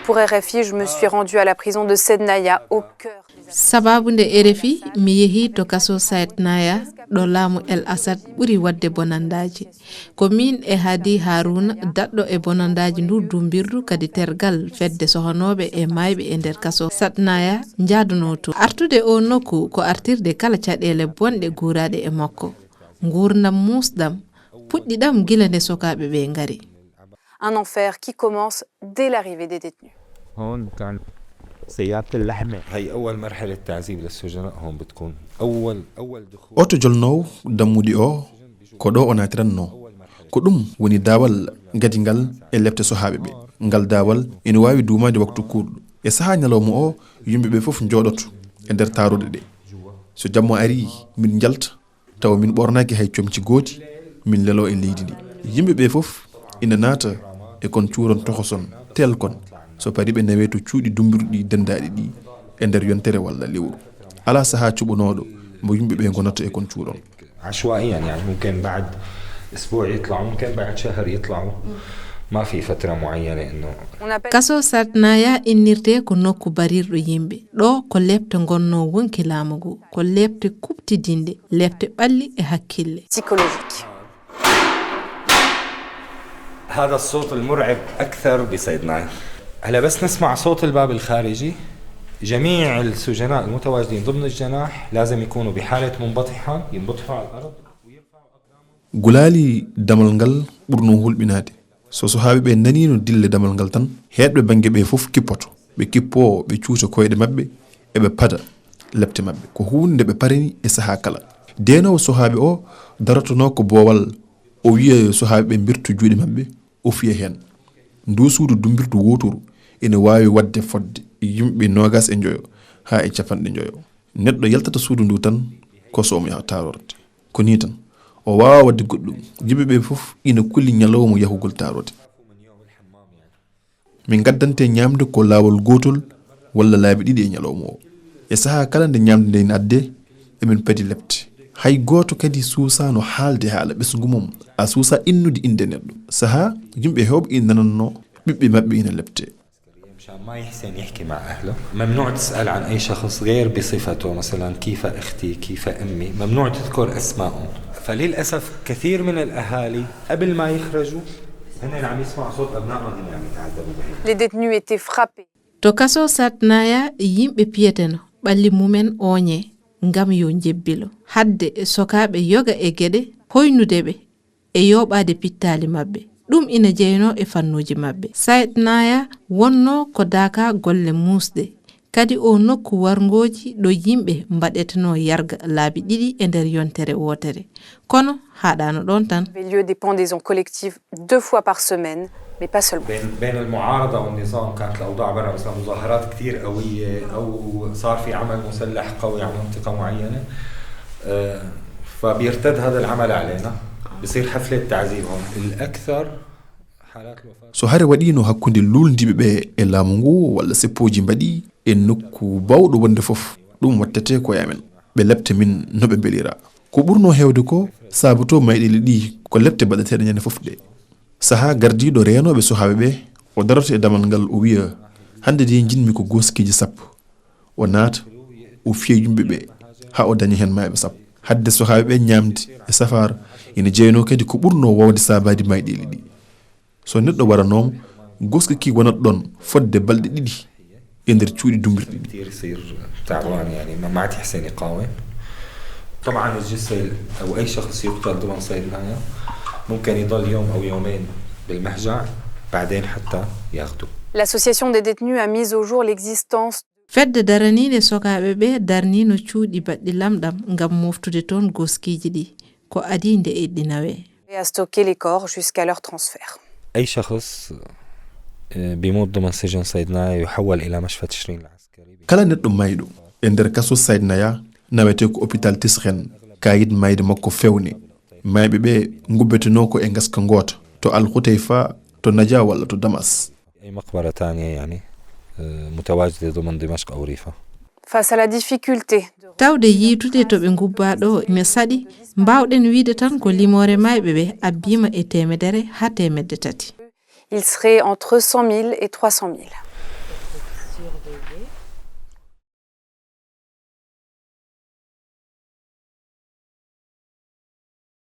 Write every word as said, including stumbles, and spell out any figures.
Pour R F I, je me suis rendue à la prison de Sednaya, au cœur des... Sababu nde R F I, mi yehi to kaso Saidnaya, ɗo laamu El Asad ɓuri waɗde bonandaaji. Ko miin e Hadi Haruna, daɗɗo e bonandaaji ndu dumbirdu, kadi tergal fedde sohanooɓe e maayɓe e nder kaso Saidnaya, njaadunoo to. Artude o nokku ko artirde kala caɗeele bonɗe guuraaɗe e makko. Nguurndam muusɗam, puɗɗiɗam gila nde sokaaɓe ɓe ngari. Un enfer qui commence dès l'arrivée des détenus. هون كان سيارة اللحمة. هي أول مرحلة تعذيب للسجناء، هون بتكون أول أول دخول. Oto jolnoowo dammuɗi o, ko ɗo o naatiranno. Ko ɗum woni daawal gadingal e lepte sohaaɓe ɓe. Ngal daawal ina waawi duumaade waktu kuurɗo. E sahaa ñalawma o, yimɓe ɓe fof njooɗoto e nder taaroɗe ɗe. So jamma arii, min njalta, tawa min ɓornaaki hay comci gooti, min leloo e leydi ndi. Yimɓe ɓe fof ina naata e kon cuuron tokoson, tel kon, so parii ɓe nawee to cuuɗi dummbirɗi denndaaɗi ɗi e nder yontere walla lewru. Alaa sahaa cuɓanooɗo mbo yimɓe ɓe ngonata e kon cuuron. عشوائيا، يعني ممكن بعد أسبوع يطلعوا، ممكن بعد شهر يطلعوا. ما في فترة معينة إنه... Kaso Saidnaya innirtee ko nokku barirɗo yimɓe. Ɗo ko lepte ngonnoo wonki laamu ngu, ko lepte kuɓtidinɗe, lepte ɓalli e hakkille. Psychologique. هذا الصوت المرعب أكثر بصيدنايا. هلا بس نسمع صوت الباب الخارجي، جميع السجناء المتواجدين ضمن الجناح لازم يكونوا بحالة منبطحة، ينبطحوا على الأرض. Gulaali damal ngal ɓurnoo hulɓinaade. So sohaaɓe ɓe naniino dille damal ngal tan, heedɓe bannge ɓe fof kippoto. Ɓe kippoo, ɓe cuuta koyɗe maɓɓe, eɓe pada lepte maɓɓe. Ko huunde nde ɓe parani e sahaa kala. Deenoowo sohaaɓe o darotonoo ko boowal, o wiya yo sohaaɓe ɓe mbirtu juuɗe maɓɓe, o fiya heen. Ndu suudu dummbirdu wooturu ina waawi waɗde fotde yimɓe noogas e njoyo haa e capanɗe njoyo. Neɗɗo yaltata suudu ndu tan ko so omo yaha taarorde. Ko nii tan. O waawaa waɗde goɗɗum. Yimɓe ɓe fof ina kuli ñalawma yahugol taarode. Min ngaddante ñaamde ko laawol gootol walla laabi ɗiɗi e ñalawma o. E sahaa kala nde ñaamde nde ina addee, emin padi lepte. Hay gooto kadi suusaano haalde haala ɓesngu mum, a suusaa innude innde neɗɗo. Sahaa, yimɓe heewɓe ina nanannoo ɓiɓɓe maɓɓe ina leptee. مشان ما يحسن يحكي مع أهله. ممنوع تسأل عن أي شخص غير بصفته، مثلا كيف أختي، كيف أمي، ممنوع تذكر أسمائهم. فللأسف كثير من الأهالي قبل ما يخرجوا هن عم يسمعوا صوت أبنائهم هن عم يتعذبوا بهي. Les détenus étaient frappés. To kaso Saidnaya, yimɓe piyeteno, ɓalli mumen ooñee ngam yo njebbilo. Hadde sokaaɓe yoga e geɗe, hoynude ɓe e yooɓaade pittaali maɓɓe. Ɗum ina jeynoo e fannuuji maɓɓe. Saidnaya wonnoo ko daaka golle muusɗe, kadi o nokku warngooji ɗo yimɓe mbaɗetenoo yarga laabi ɗiɗi e nder yontere wootere. Kono haaɗaano ɗoon tan. Avait lieu des pendaisons collectives deux fois par semaine, mais pas seulement. بين بين المعارضة والنظام كانت الأوضاع برا، مثلا مظاهرات كثير قوية أو صار في عمل مسلح قوي على منطقة معينة. آه، فبيرتد هذا العمل علينا، بصير حفلة تعذيب هون. الأكثر حالات الوفاة. So hare waɗiino hakkunde luulndiiɓe ɓe e laamu ngu walla seppooji mbaɗi e nokku baawɗo wonde fof, ɗum waɗtetee ko e amen. Ɓe lepta min no ɓe mbelira. Ko ɓurnoo heewde ko saabotoo mayɗeele ɗi ko lepte baɗeteeɗe ñande fof ɗe. Sahaa gardiiɗo reenooɓe sohaaɓe ɓe, o daroto e damal ngal, o wiya, hannde de njiɗmi ko gooskiiji sappo. O naata, o fiya yimɓe ɓe haa o daña heen maayɓe sappo. Hadde sohaaɓe ɓe ñaamde e safaara, ina jeynoo kadi ko ɓurnoo woowde saabaade mayɗeele ɗi. So neɗɗo waranooma, gooski ki wonat ɗoon fotde balɗe ɗiɗi e nder cuuɗi dummbirɗi ɗi. كثير يصير تعبان، يعني ما ما عاد يحسن يقاوم. طبعا الجثة أو أي شخص يقتل ضمن صيدنايا ممكن يضل يوم أو يومين بالمهجع، بعدين حتى ياخدوا. L'association des détenus a mis au jour l'existence... Fedde daraniinde sokaaɓe ɓe darniino cuuɗi baɗɗi lamɗam ngam moftude toon gooskiiji ɗi. Ko adii nde eɗɗi nawee. Et a stocké les corps jusqu'à leur transfert. أي شخص، آه، بيموت ضمن سجن صيدنايا يحول إلى مشفى تشرين العسكري. Kala neɗɗo maayɗo e nder kaso Saidnaya nawetee ko opitaal Tishreen, kaayit maayde makko feewnee. Maayɓe ɓe ngubbetenoo ko e ngaska ngoota, to Al Hutayfa, to Naja walla to Damas. أي مقبرة تانية يعني، آه، متواجدة ضمن دمشق أو ريفا. Face à la difficulté de... Tawde yiytude to ɓe ngubbaa ɗo ina saɗi, mbaawɗen wiyde tan ko limoore maayɓe ɓe abbiima e teemedere haa teemedde tati. Il serait entre cent mille et trois cent mille.